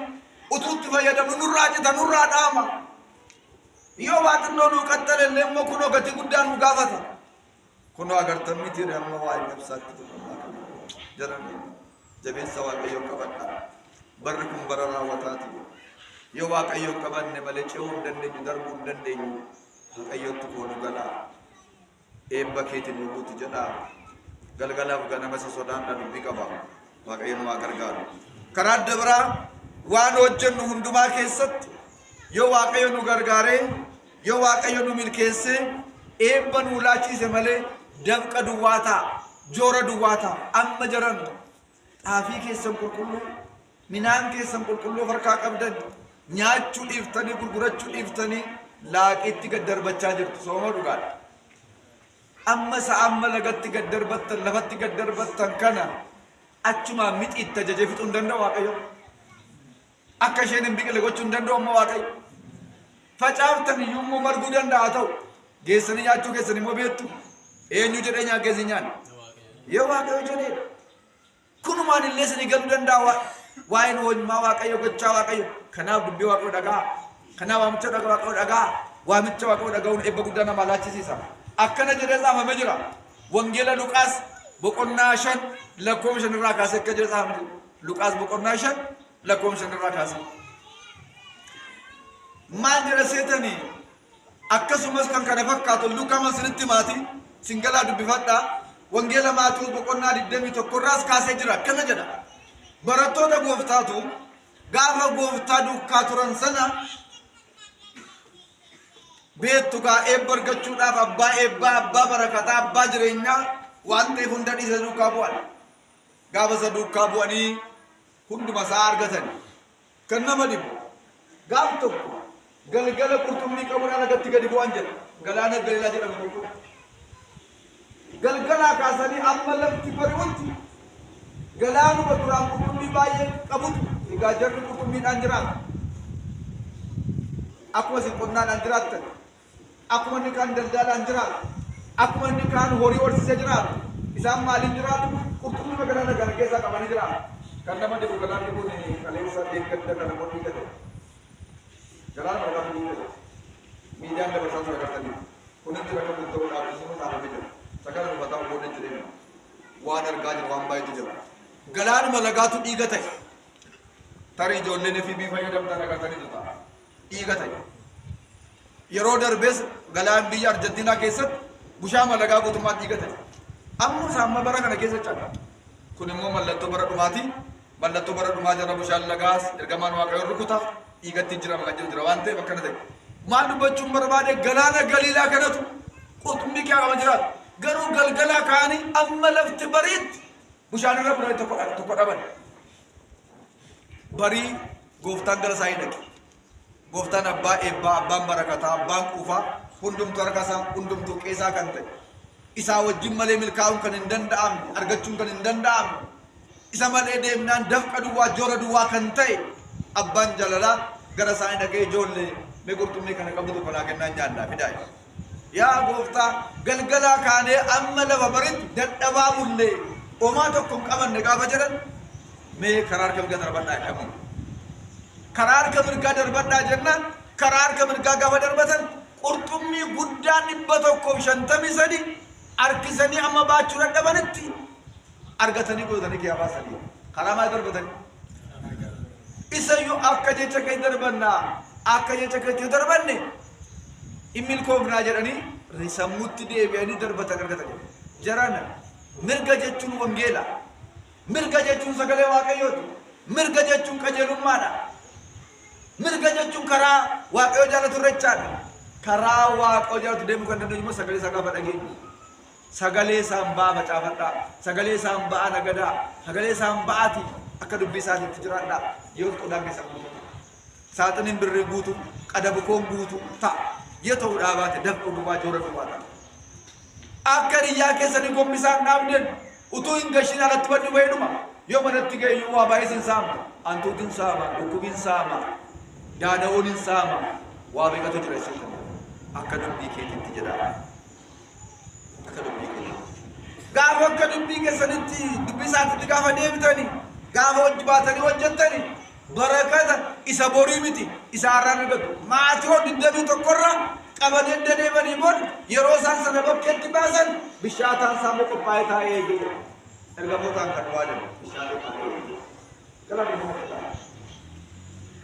utuu itti fayyadamnu nurraa cita, nurraa dhaama. Yoo waa xinnoo nuu qaxxale illee immoo kunoo gatii guddaa nu gaafata. Kunoo agartan miti amma waa'ee nafsaatti jiru ammaa kana. Jaran jabeessa Waaqayyoon qabadha. Barri kun bara raawwataati. Yoo Waaqayyoon qabanne malee ce'uu hin dandeenyu, darbuu hin dandeenyu. Waaqayyootti koonu galaa. Eebba keetiin nu guutu jedhaa. Galgalaaf ganama isa sodaadhaa dubbii qaba. Waaqayyo nu haa gargaaru. Karaa adda biraa waan hojjennu hundumaa keessatti yoo Waaqayyo nu gargaaree, yoo Waaqayyo nu milkeessee eebba nuu laachise malee dafqa duwwaa ta'a, joora duwwaa ta'a. Amma jaran xaafii keessan qulqulluu, midhaan keessan qulqulluu of harkaa qabdan nyaachuu dhiiftanii, gurgurachuu dhiiftanii laaqiitti gad darbachaa jirtu. Sooma dhugaadha. Amma isa amma lagatti gad darbattan, lafatti gad darbattan kana achumaan mixi itti ajajee fixuu hin danda'u Waaqayyo. Akka isheen hin biqile gochuu hin danda'u amma Waaqayyo. Facaaftan iyyuu immoo marguu danda'a ta'u. Geessanii nyaachuu keessan immoo beektu. Eenyu jedhee nyaa geessi nyaanne? Yoo Waaqayyo jedhee. Kunumaan illee isinii galuu danda'a waa'een oolmaa Waaqayyo, gochaa Waaqayyo. Kanaaf dubbii Waaqayyo dhaga'a. Kanaaf waamicha Waaqayyo dhaga'a. Waamicha Waaqayyo dhaga'uun eebba guddaa namaa laachisiisa. Akkana jedhee tsaafamee jira. Wangeela Luqaas boqonnaa 5 lakkoofsa 5 irraa kaasee akka jedhee tsaafamee jira. Luqaas boqonnaa 5 lakkoofsa 5 irraa kaasee. Maal jedha seetanii? Akkasumas kan kana fakkaatu Luqaama isinitti himaati. Singalaa dubbifadhaa. Wangeela Maatewos boqonnaa 21 irraas kaasee jira. Akkana jedha. Barattoota gooftaatu gaafa gooftaa duukaa turan sana beektu gaa eebba argachuudhaaf abbaa eebbaa, abbaa barakataa, abbaa jireenyaa waan ta'eef hunda dhiisa duukaa bu'an. Gaafa isa duukaa bu'anii hunduma isaa argatan. Kan nama dhibu gaaf tokko galgala qurxummii qabuudhaan lagatti gadi bu'an jedha. Galaana Galiilaa jedhamu tokko. Galgalaa kaasanii amma lafti bari'utti galaanuma duraan qurxummii baay'ee qabutu, egaa jarri qurxummiidhaan jiraatu. Akkuma isin qonnaadhaan jiraattan, akkuma inni kaan daldalaan jiraatu, akkuma inni kaan horii horsiisee jiraatu, isaan maaliin jiraatu? Qurxummii galaana kana keessaa qabanii jiraatu. Kan nama dhibu galaanni kun kaleessa deeggadda kana immoo dhiiga ta'e. Galaana margaa dhiiga ta'e. Miidiyaan dabarsaa ture agartanii. Kunis jira kan ta'uudhaaf isinuu dhaabamee jira. Sakala dhufataa booda jireenya. Waan argaa jiru waan baay'eetu jira. Galaanuma lagaatu dhiiga ta'e. Tarii ijoolleen FB fayyadamtan agartaniitu ta'a. Dhiiga ta'e. Yeroo darbees galaan biyya Arjentiinaa keessatti bushaan lagaa guutummaan dhiiga ta'e. Amma isa amma bara kana keessa caba. Kun immoo mallattoo bara dhumaati. Mallattoo bara dhumaa jara bushaan lagaas ergamaan Waaqayyoon rukuta dhiigatti jira kan jiru jira waan ta'eef akkana ta'e. Maal dubbachuun barbaade, galaana Galiilaa kanatu qurxummii kee qaba jiraatu. Garuu galgalaa ka'anii amma lafti bariitti bishaan irra bulanii tokko dhaban. Barii gooftaan gara isaa dhaqe. Gooftaan abbaa eebbaa, abbaan barakataa, abbaan quufaa, hundumtuu harka isaa, hundumtuu qeesaa kan ta'e. Isaa wajjin malee milkaa'uun kan hin danda'amne, argachuun kan hin danda'amne. Isa malee deemnaan dafqa duwwaa, joora duwwaa kan ta'e abbaan jaalalaa gara isaanii dhaqee, ijoollee, mee qurxummii kana qabdu tokko naa kennaa nyaannaa fidaa. Yaa gooftaa, galgalaa kaanee amma lafa baritti dadhabaa bullee homaa tokko hin qabanne gaafa jedhan, mee karaa harka mirgaa darbadhaa jedhamu. Karaa harka mirgaa darbadhaa jennaan Karaa harka mirgaa gaafa darbatan qurxummii guddaa 153 harkisanii amma baachuu dadhabanitti argatanii godhatanii kiyyaa baasanii. Karaa maal darbatanii? Isayyuu akka jecha kee darbannaa akka jecha keetti yoo darbanne hin milkoofnaa jedhanii sammuutti deebi'anii darbatan argatan. Jarana mirga jechuun wangeela. Mirga jechuun sagalee Waaqayyooti. Mirga jechuun qajeelummaadha. Mirga jechuun karaa Waaqayyo jaalatu irrachaadha. Karaa Waaqayyo jaalatu deemuu kan dandeenyu immoo sagalee isaa gaafa dhageenyu. Sagalee isaan ba'aa facaafadhaa. Sagalee isaan ba'aa nagadaa. Sagalee isaan ba'aati akka dubbii isaatiitti jiraadhaa. Yoo qodaan keessan guutuu. Saaxiniin birrii guutuu, qadabukoon guutuu ta'a. Yoo ta'uu dhaabaate dafqa duwwaa joora duwwaa ta'a. Akka riyyaa keessanii gombisaan dhaabden utuu hin gashin alatti baddu bahedhuma. Yoo manatti ga'e iyyuu waa baay'ee sin saama. Hantuutiin saama, dhukkubiin saama, daada'uun hin saama. Waa meeqatu jira isin kana. Akka dubbii keetiitti jedhaa. Akka dubbii keetiitti. Gaafa akka dubbii keessanitti dubbii isaatitti gaafa deebitanii gaafa hojii baatanii hojjettanii barakata isa borii miti isa har'aan argatu. Maatewos 21 irra qabanii edda deemanii booda yeroo isaan sana bakkeetti baasan bishaataan isaa immoo qophaa'ee taa'ee eegee ergamootaan kan waadame bishaatee taa'ee eegee. Galanni nama ta'a.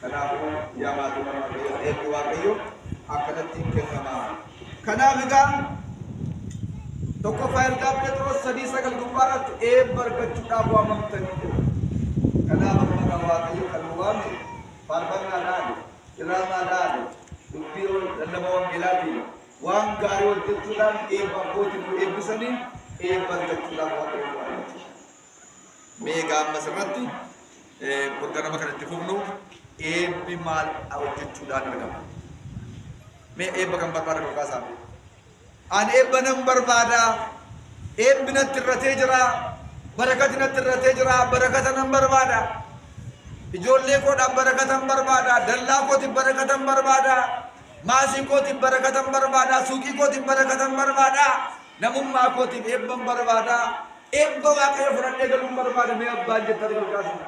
Kanaafuu yaa maatii Waaqayyoo eebbi Waaqayyoo akkanatti hin kennama. Kanaaf egaa tokkoffaa ergaa Phexros 3:9 gubbaa irratti eebba argachuudhaaf waamamtanii jiru. Kanaaf amma egaa Waaqayyo kan nu waame faarfannaadhaan, diraamaadhaan, dubbii lallaba wangeelaatiin waan gaarii hojjechuudhaan eebba abbootiin nu eebbisanii eebba argachuudhaaf Waaqayyo nu waame. Mee egaa ammas irratti borganama kan itti fufnu eebbi maal hojjechuudhaan argama? Mee eebba kan barbaada kolkaasaa? Ani eebba nan barbaada. Eebbi natti irratee jira. Barakati natti irratee jira. Barakata nan barbaada. Ijoollee koodhaaf barakatan barbaada. Dallaa kootiif barakatan barbaada. Maasii kootiif barakatan barbaada. Suuqii kootiif barakatan barbaada. Namummaa kootiif eebban barbaada. Eebba Waaqayyo fudhadhee galuun barbaada. Mee abbaan jettanii kolkaasina.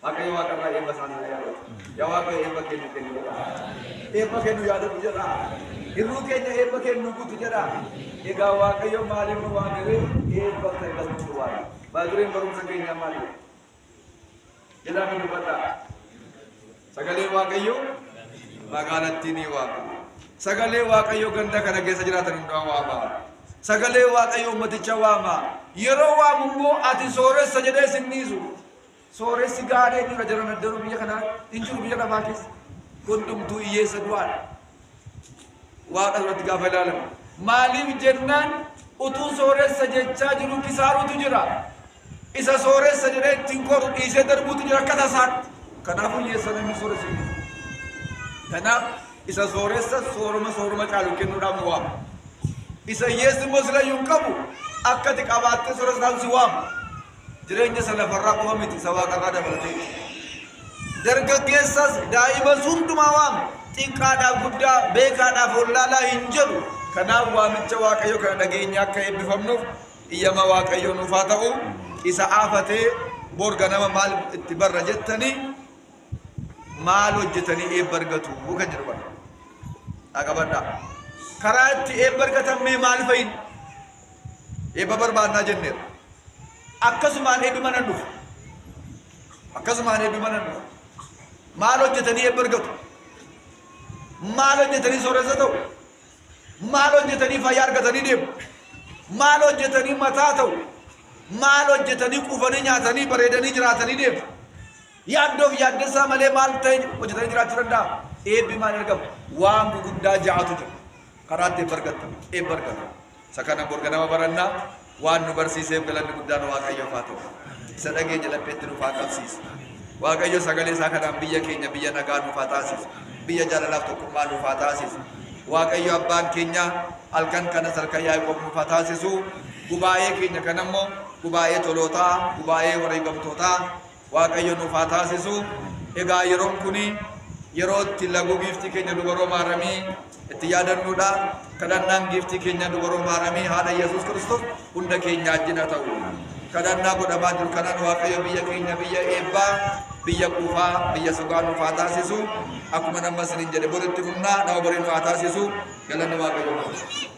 Waaqayyo waaqarraa eebba isaanii haa yaadatu. Yaa Waaqayyo eebba kennu kennu jedha. Eebba kennu yaadatu jedha. Hirruu keenya eebba kennu guutu jedha. Egaa Waaqayyo maaliif nu waamere? Eebba argachuu nu waame. Baadureen barumsa keenyaa maali? Jedhaa nu dubbadhaa. Sagalee Waaqayyo magaalattii ni waama. Sagalee Waaqayyo ganda kana keessa jiraatan hundaa waama. Sagalee Waaqayyo ummaticha waama. Yeroo waamu immoo ati sooressa jedhee sin dhiisu. Sooressi gaadhee jira jiran addanuu biyya kanaa hin jiru biyya lafaa keessa. Hundumtuu hiyyeessa du'aadha. Waaqa duratti gaafa ilaalamu. Maaliif jennaan utuu sooressa jechaa jiru kisaaruutu jira. Isa sooressa jedhee ittiin koru dhiisee darbuutu jira akka tasaatti. Kanaafuu hiyyeessa namni sooressa hin jiru. Kanaaf isa sooressa sooroma sooroma caalu kennuudhaaf nu waama. Isa hiyyeessi immoo silayyuu hin qabu akka ati qabaattee sooressa taatu si waama. Jireenya isa lafarraa qofa miti isa waaqarraa dabalatee. Dargaggeessas daa'imas hundumaa waama. Xiqqaadhaaf guddaa, beekaadhaaf wallaalaa hin jedhu. Kanaaf waamicha Waaqayyo kana dhageenya akka eebbifamnuuf iyyama Waaqayyo nuuf haa ta'u. Isa aafatee bor ganama maal itti barra jettanii maal hojjetanii eebba argatu kan jedhu bara. Dhaqabadhaa. Karaa itti eebba argatan mee maal fayin? Eebba barbaannaa jenneerra. Akkasumaan eebbi mana dhufu. Akkasumaan eebbi mana dhufu. Maal hojjetanii eebba argatu? Maal hojjetanii sooressa ta'u? Maal hojjetanii fayyaa argatanii deemu? Maal hojjetanii mataa ta'u? Maal hojjetanii quufanii nyaatanii bareedanii jiraatanii deemu? Yaaddoof yaaddessaa malee maal ta'e hojjetanii jiraachuu danda'a? Eebbi maal argamu? Waan guguddaa ja'atu jira. Karaa itti eebba argattan, eebba argatan. Isa kana bor ganama barannaa waan nu barsiiseef galanni guddaan Waaqayyoof haa ta'u. Isa dhageenya lapheetti nuuf haa qabsiisu. Waaqayyo sagalee isaa kanaan biyya keenya biyya nagaa nuuf haa taasisu. Biyya jaalalaaf tokkummaa nuuf haa taasisu. Waaqayyo abbaan keenya halkan kanas halkan Yaaqoob nuuf haa taasisu. Gubaa'ee keenya kanammoo gubaa'ee tolootaa, gubaa'ee wareegamtootaa Waaqayyo nuuf haa taasisu. Egaa yeroon kuni yeroo itti laguu giiftii keenya dubaroo Maaramii itti yaadannuudha. Kadhannaan giiftii keenya dubaroo Maaramii haadha Yesuus Kiristoos hunda keenya wajjin haa ta'u. Kadhannaa godhamaa jiru kanaan Waaqayyo biyya keenya biyya eebbaa, Biyya quufaa, biyya sugaa nuuf haa taasisu. Akkuma nama isiniin jedhe boritti fufnaa, nama borii nu haa taasisu. Galanni Waaqayyoo haa ta'u.